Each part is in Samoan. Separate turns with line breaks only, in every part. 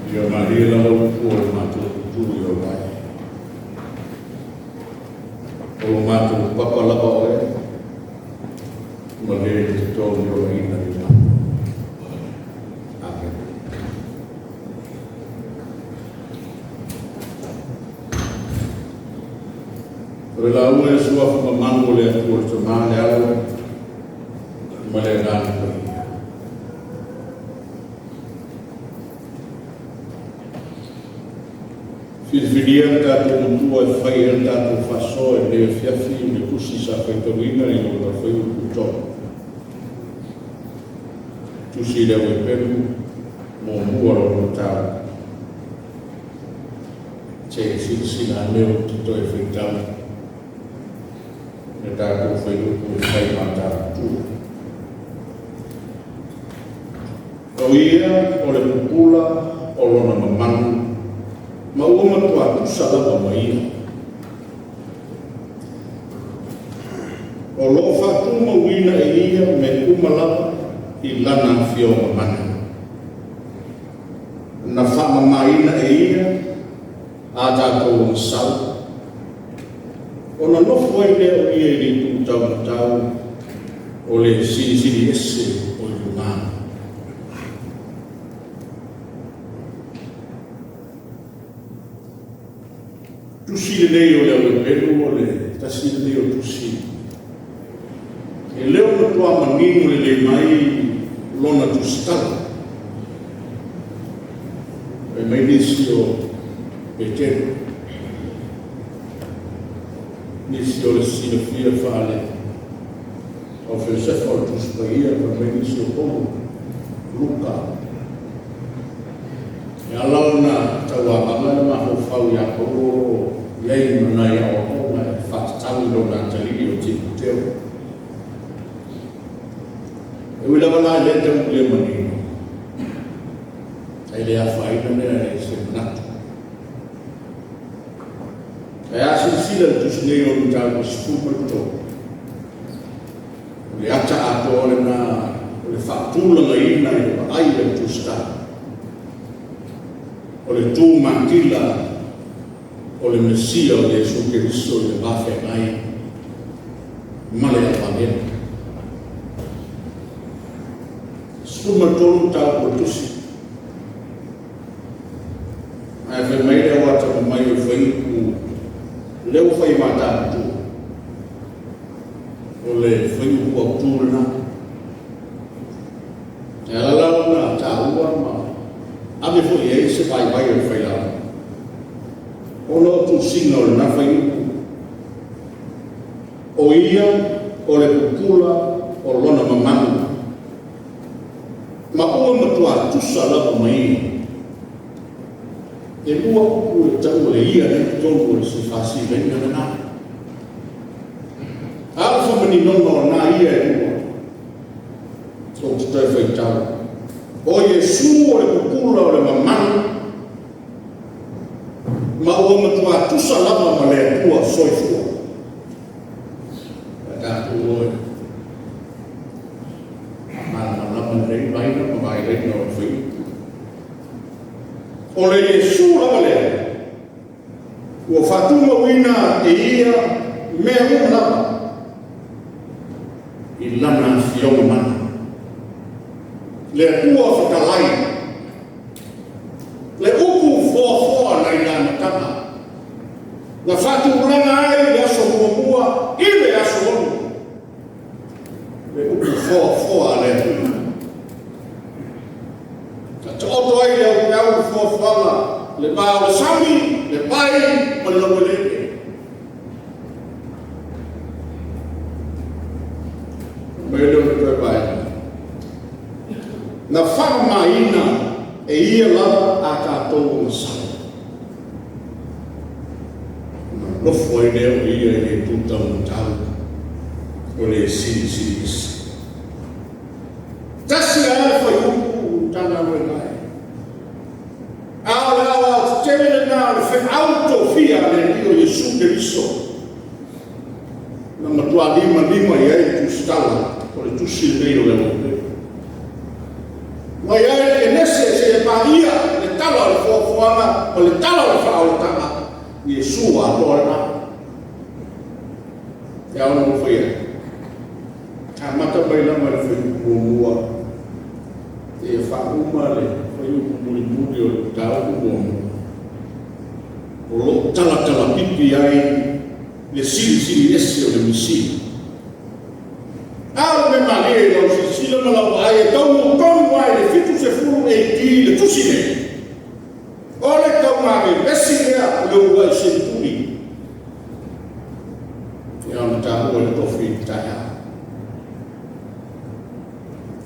Ia malie lava upu o le matou tutu i o mai. O lo matou papa lava oe, ma le totogi olaina i matou. Amen. O le lauga i le suafa mamalu o le Atua le Tama, le Alo ma le Agaga Paia. Filifilia le tatou Matua e fai ai le tatou faasoa i lenei afiafi i le tusi sa faitauina i lona fuaiupu 3. Tusi i le Au Heperu, muamua lona mataupu. Se i silasila ane ou te toe faitau le tatou fuaiupu e fai ma tatou. O ia o le pupula o lona mamalu, ma ua matuā tusa lava ma ia. O lo o faatumauina e ia mea uma lava i lana afioga mana. Na faamamaina e ia a tatou agasala, ona nofo ai lea o ia i le itu taumatau o le Silisili Ese o i luga. Tusi lenei o le Au Heperu o le tasi lenei o tusi e le o matuā manino lelei mai lona tusitala. Fai mai nisi o Petelo, nisi o le silafia faale o Josefa o le Tusi Paia, fai mai nisi o Paulo, Luka. E ala ona tauavaga le mafaufau ia Paulo o lo o i ai ma nai aoaoga e faatatau i lona atalii o Timoteo. E ui lava la i lea tau le manino, e le afaina lea i se manatu. Ae a silasila i le tusi nei o le mataupu 13, o le ata atoa lena o le faatulagaina i le vaai a le tusitala, o le tu matila o le Mesia o Iesu Keriso i le va feagai ma le Aoalele. 13 mataupu o le tusi. Ae fai mai le au atamamai o le fuaiupu lea ua fai matamutu. O le fuaiupu autu lena. E ala la ona taua ma ave foi i ai se vaivai o le failauga. Ona o tusiga o lena fuaiupu, o ia o le pupula o lona mamalu, ma ua matuā tusa lava ma ia. E lua upu e tau o le ia lea i totonu o le fasilaina lena. A o le faamaninoga o na ia e lua, ou te toe faitau, o Iesu o le pupula o le mamalu, ma ua matuā tusa lava ma le Atua soifua. A tatou o e faamalamalama lelei vaina ma vailaina o le fuaiupu. O le Iesu lava lea, ua faatumauina e ia mea uma lava i lana afioga mana. Le Atua fetalai, le upu foafoa nai le amataga, na faatulaga ai le aso muamua i le aso 6, le upu foafoa a le Atua. Na taoto ai le aupeau foafoaga, le va o le sami, le vai ma le laueleele. Mai lea o le toe vaega. Na faamamaina e ia lava a tatou agasala. Ona nofo ai lea o ia i le itu taumatau o le Silisili Ese. Tasi lava le fuaiupu tana loe ai. A o le aoaotetele lena o le feau tofia a le Alii o Iesu Keriso, na matuā limalima i ai le tusitala o le tusi lenei o le Au Heperu. Mai ai le Kenese seia paia le tala o le ma le tala o le faaolataga, Iesu atoa lena. E ao ona ou fai atu, amata mai lava i le fuaiupu muamua seia faauma le fuaiupu mulimuli o le mataupu muamua, o lo o talatalapipi ai le silisili ese o le Mesia. A o le mea malie i lau silasila ma lau vaai e taunuu tonu lava i le 70 AD le tusi lenei, o le taugavevesi lea o le uluai seneturi e ona taua i le tofi i le taeao.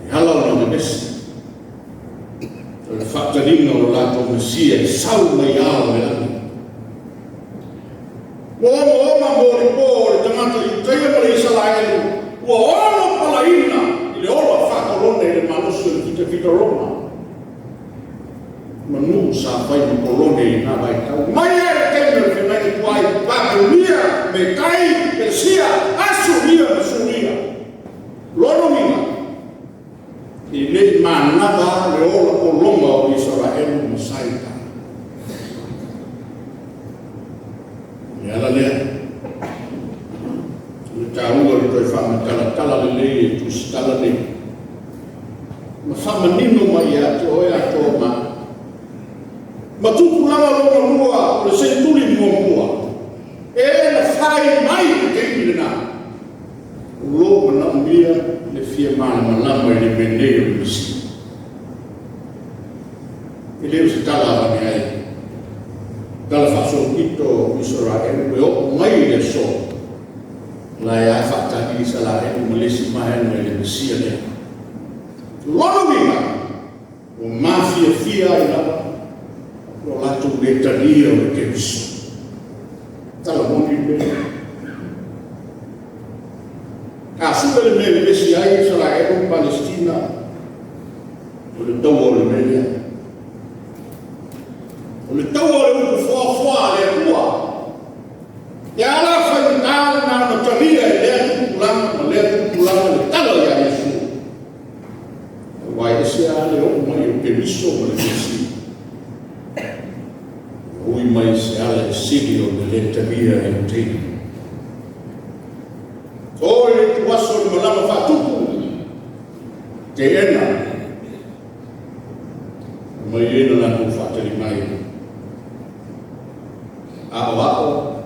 E ala ona vevesi, o le faataliga o lo latou Mesia e sau mai ao o le lagi. Ua ogaoga molipo o le tagata Iutaia ma le Isalaelu ua ono palaina i le ola faa-kolone i le malosi o le fitafita Roma ma nuu sa fai ma kolone i na vaitau. Mai lava i le taimi o le feagaiga tuai, Papelonia, Metai, Peresia, Asuria ma Suria. Lona uiga, e le i manava le ola pologa o Isaraelu ma Saita. O le ala lea, o le taua o le toe faamatalatala lelei e tusitala nei, ma faamanino mai ia te oe atoa ma au. Ma tupulaga lona lua o le seneturi muamua, e na fai mai i le taimi lena, o lo o manaomia le fia malamalama i le mea nei o le Mesia. E le o se tala avane ai, tala faasolopito o Isaraelu e oo mai i le aso, la e a faatali Isaraelu ma le isi vaega i le Mesia lea. Lona uiga, ua mafiafia ai lava lo latou le talia o le Keriso. Tala moni le mea. A sue le mea e vevesi ai Isaraelu ma Palestina, o le taua o le mea lea. O le taua o le upu foafoa a le Atua. E a la faigata lena ona talia e lea tupulaga ma lea tupulaga le tala ia Iesu. Aua e ese lava le oo mai o Keriso ma le Mesia. Ua ui mai se ala e sili o le lē talia e le teine. O le ituaso i le malama faatupu, teena, mai ai na latou faatali mai, Aoao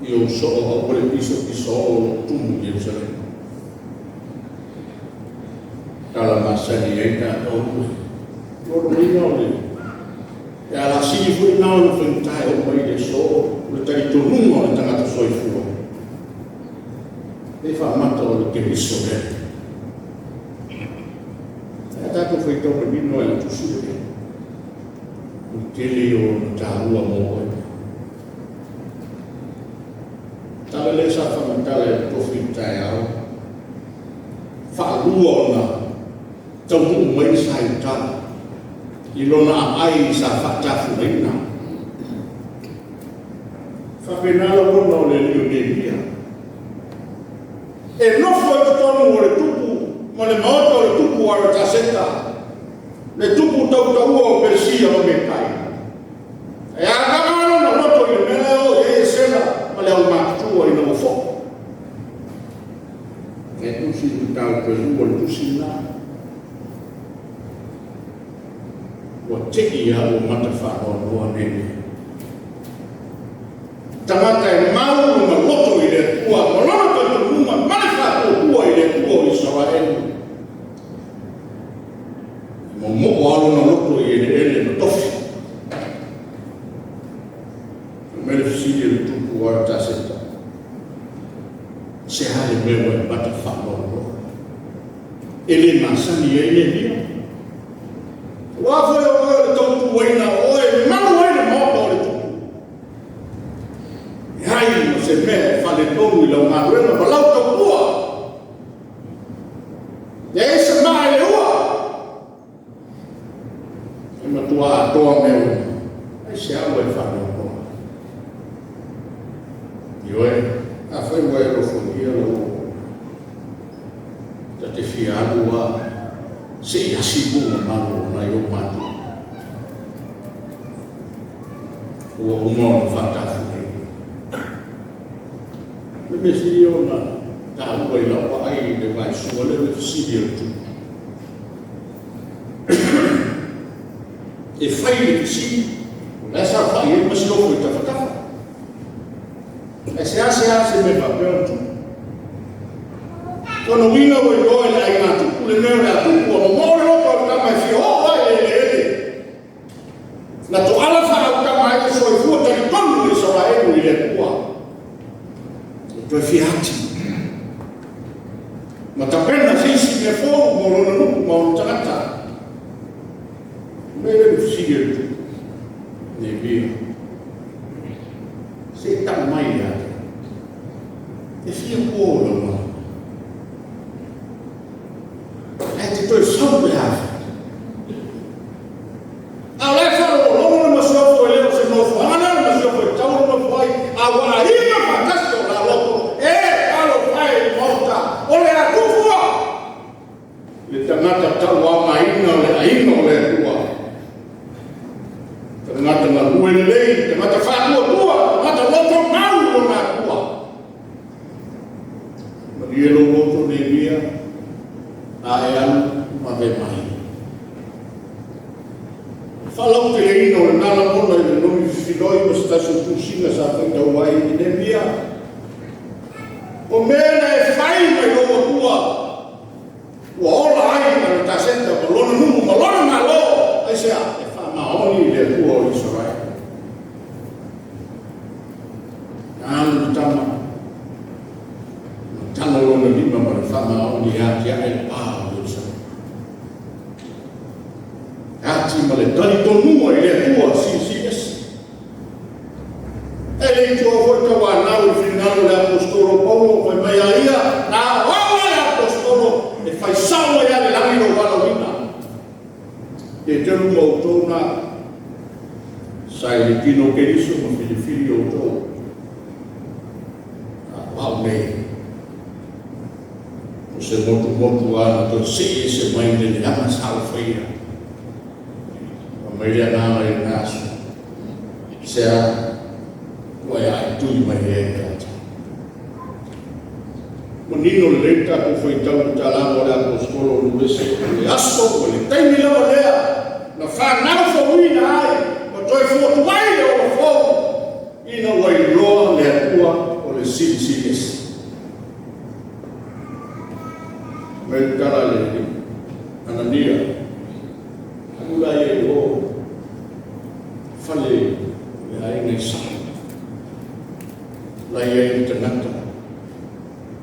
i ou soo aua le pisopisoo o lou tumu i Ierusalema. Tala masani ai tatou, lona uiga o le e alasili foi lena ona faigata e oo mai i le aso o le talitonuga o le tagata soifua. E faamata o le Keriso lea. Ae a tatou faitau manino i le tusi lenei, o le tele ia o lona taua mo oe. Tala lea sa faamatala e le tofi i le taeao, faalua ona taunuu mai sa i uta i lona aai sa faatafulaina. Faapena lagona o le alii o Nehemia. E nofo i totonu o le tupu ma le maota o le tupu o Arataseta, le tupu tautaua o Peresia ma Metai. E agaga lona loto i le mea lea o i ai e Sela ma le aumatutua ina ua foi. E tusi i mataupu e lua le tusi lena. Ua tei lava ua mata faanoanoa nei. Tagata e mau lona loto i le Atua ma lona talitonuga ma le faatuatua i le Atua o Isaraelu. E momoo lava lona loto i eleele ma tofi. Fai mai le fesili a le tupu o Arataseta, Se a le mea ua e mata faanoanoa? E le masani ai Nehemia. Aua foi o oe o le tautuaina, o oe e malu ai le maota o le tupu. E ai ma se mea e faaletonu i lau galuega ma lau tautua. E ai se maa i le ua. E matua atoa mea uma. Ai se aua e faanoanoa. Ioe, afai ua e alofagia lau ta te fia alu a se i asi puu mamalu o nai ou matua. Ua uma ona faatafuleina. O le mea sili ona taua i lau vaai i le vaesua lea o le fesili a le tupu. E fai le fesili, o la e saofai ai le masiofo i tafatafa. Ae seasea se mea faapea ona tupu. Lona uiga ua iloa e le aiga tupu le mea o le a tupu, ua momoo le loto o le tama e fia oo lava i le eleele. Na toala faaautama ai le soifua talitonu o Isaraelu i le Atua. E toe fia ati ma tapena se isi mea fou mo lona nuu ma ona tagata. O mea lea le fesili a le tupu. Neemia. Se i tau mai ia te au. E fia po lau malaga? Ae te toe sau pe a fai? A o la e faalogologo le masiofo e le o se nofoaga lea o le masiofo e tatau ona nofo ai, a ua aiga faatasi o la loto, e talofa e i le Maota, o le a tufua le tagata tauaogaina o le aiga o le Atua, tagata galue lelei, tagata faatuatua, tagata loto mau i lona Atua. Malie lou loto Neemia, a e alu ma ave mai. Faalauteleina o lena lagona i le noni fifiloi ma se tasi o tusiga sa faitau ai i Neemia. O mea na e fai mai lou Atua, ua ola ai Arataseta ma lona nuu ma lona Malo, aisea? E faamaoni i le Atua o Isaraele. Na alu le tama, ma tago lona lima ma le faamaoni e atiae le pa o Ierusalema. E ati ma le talitonuga i le Atua Silisili Ese. E le i tua foi tauanau i le finagalo o le Aposetolo o Paulo, fai mai a ia, Na o au a le Aposetolo e fai sao ai lava le lagi lou valaauina. Petelu ma outou na sa i le tino o Keriso ma filifili outou. A o au nei, o se motumotu lava na toe see ese mai le leaga sa ou faia. Fai mai le agaga i lena aso, Sea, ua e aaitui mai ea ia te au. Manino lelei le tatou faitau i le talama o le Aposetolo o Lurese, o le aso ma le taimi lava lea na fanau fouina ai ma toe fotu ai le ola fou ina ua iloa le Atua o le Silisili Ese. Mai le tala a le Alii, Anania, alu la ia i o fale o le aiga i Saolo. La i ai le tagata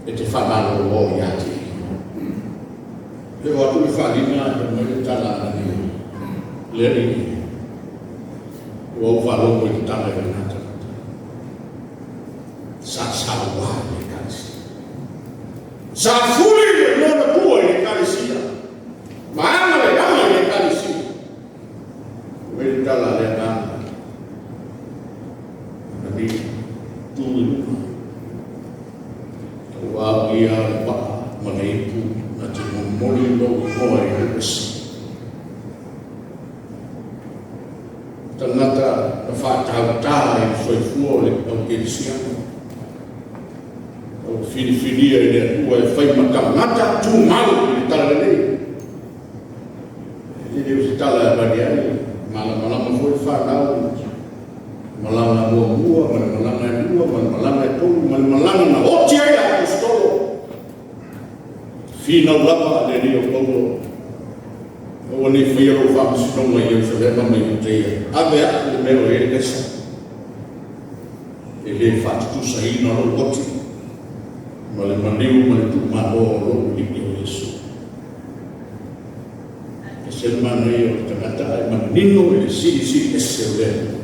e te faamalolo ia te ia. E oo atu le faaaliga e mai le tala a Anania, Le Alii, ua ou faalogo i le tala i lena tagata. Sa sauā i le Ekalesia. Sa fuli le lona tua i le Ekalesia. Ma aga le aga i le Ekalesia. Mai le tala a le Agaga. Anania, tu i luga. Aua o ia le vaa ma le ipu na te momoli lou igoa i le esi. Tagata na faatautā i le soifua o le au kerisiano. Ua filifilia e le Atua e fai ma tagata tumau i le talalelei. E le o se tala e avane ai, malamalama foi le fanau i malaga muamua, ma le malaga e lua, ma le malaga e tolu, ma le malaga na oti ai le Aposetolo. Finau lava le alii o Paulo, aua ne i faia lou faamasinoga i Ierusalema ma Iuteia, ave atu le mea o i ai le Kaisara. E le faatutusaina lou oti ma le maliu ma le tuumalo o lou alii o Iesu. E ese le manaia o le tagata ae manino i le silisili ese o le Atua.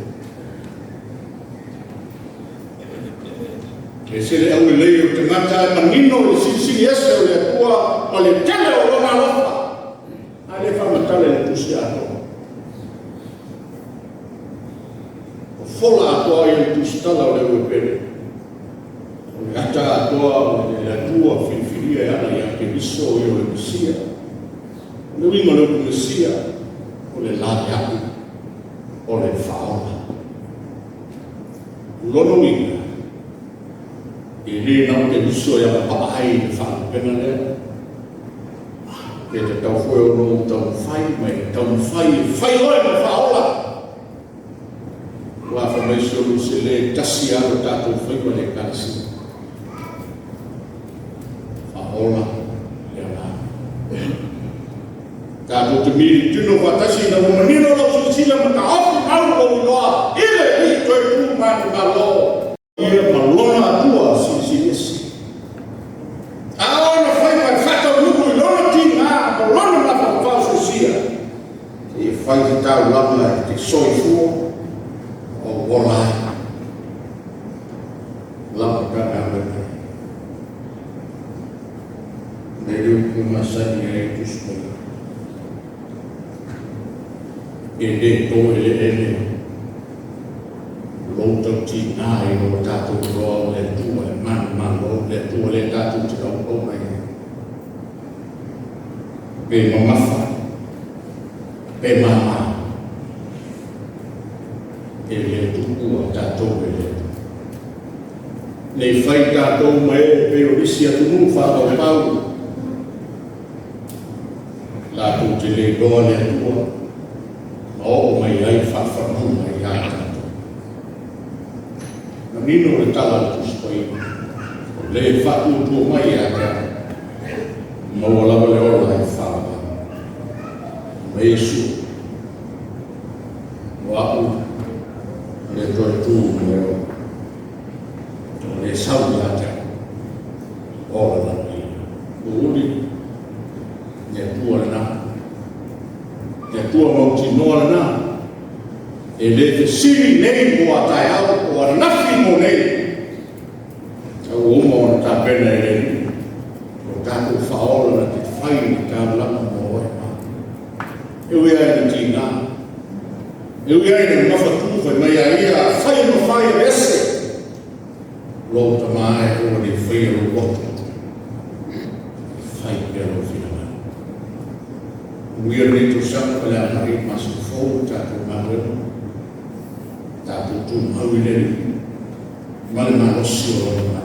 E ese le aulelei o le tagata ae manino i le silisili ese o le Atua ma le tele o lona alofa. A le faamatala i le tusi atoa. O fola atoa ia le tusitala o le auepele. O le ata atoa o le Atua filifilia e ala ia Keriso ia o le Mesia. O le uiga o le upu Mesia, o le laveai, o le faaola. Lona uiga, e le na o Keriso e agavaa ai i le faalupega lea, pe tatau foi ona ou taumafai ma e taumafai e fai oe ma faaola. Aua fai mai si ou nuu sele, e tasi lava lo tatou faiva i le Ekalesia. Faaola le agaga. Tatou te militino faatasi ina ua manino lau silasila ma taofi mau lou igoa i le Alii toe tu manumalo. Ia ma lona Atua Silisili Ese. A o ona faiva e faataunuu i lona tiga ma lona mafaufau sosia, seia fai se taulaga e te soifua ma ou ola ai. Lava pe a galuega. Nei le upu masani ai e Tusi Paia. E le toeleele lou tautiga i lo tatou iloa o le Atua e manumalo, le Atua lea tatou te auauna i ai. Pe mamafa, pe mama, e le tuua tatou e le Atua. Ne i fai tatou ma e pei o nisi atunuu faapaupau, latou te le iloa le Atua, ma oo mai ai faafanuga ia tatou. Manino le tala a le Tusi Paia, o le e faatuatua mai ia te au, maua lava le ola e faavavau. Mai Iesu, o a'u le toe tu ma le ola. O le sau ia te au, ola lava ia. Ua uli le Atua lena. Le Atua mautinoa lena. E le fesili nei mo a taeao, o ananafi mo nei. A ua uma ona tapena e le Alii lo tatou faaola na te fai i le taulaga mo oe ma. E ui ai na tiga, e ui ai na mafatu fai mai a ia, afai e mafai aveese lou tama e aua ne i faia lou loto, fai pea lou finagalo. Manuia lenei tausaga ma le agai i le masina fou o le tatou galuega. Tatou tumau i le Alii ma le malosi o Lona.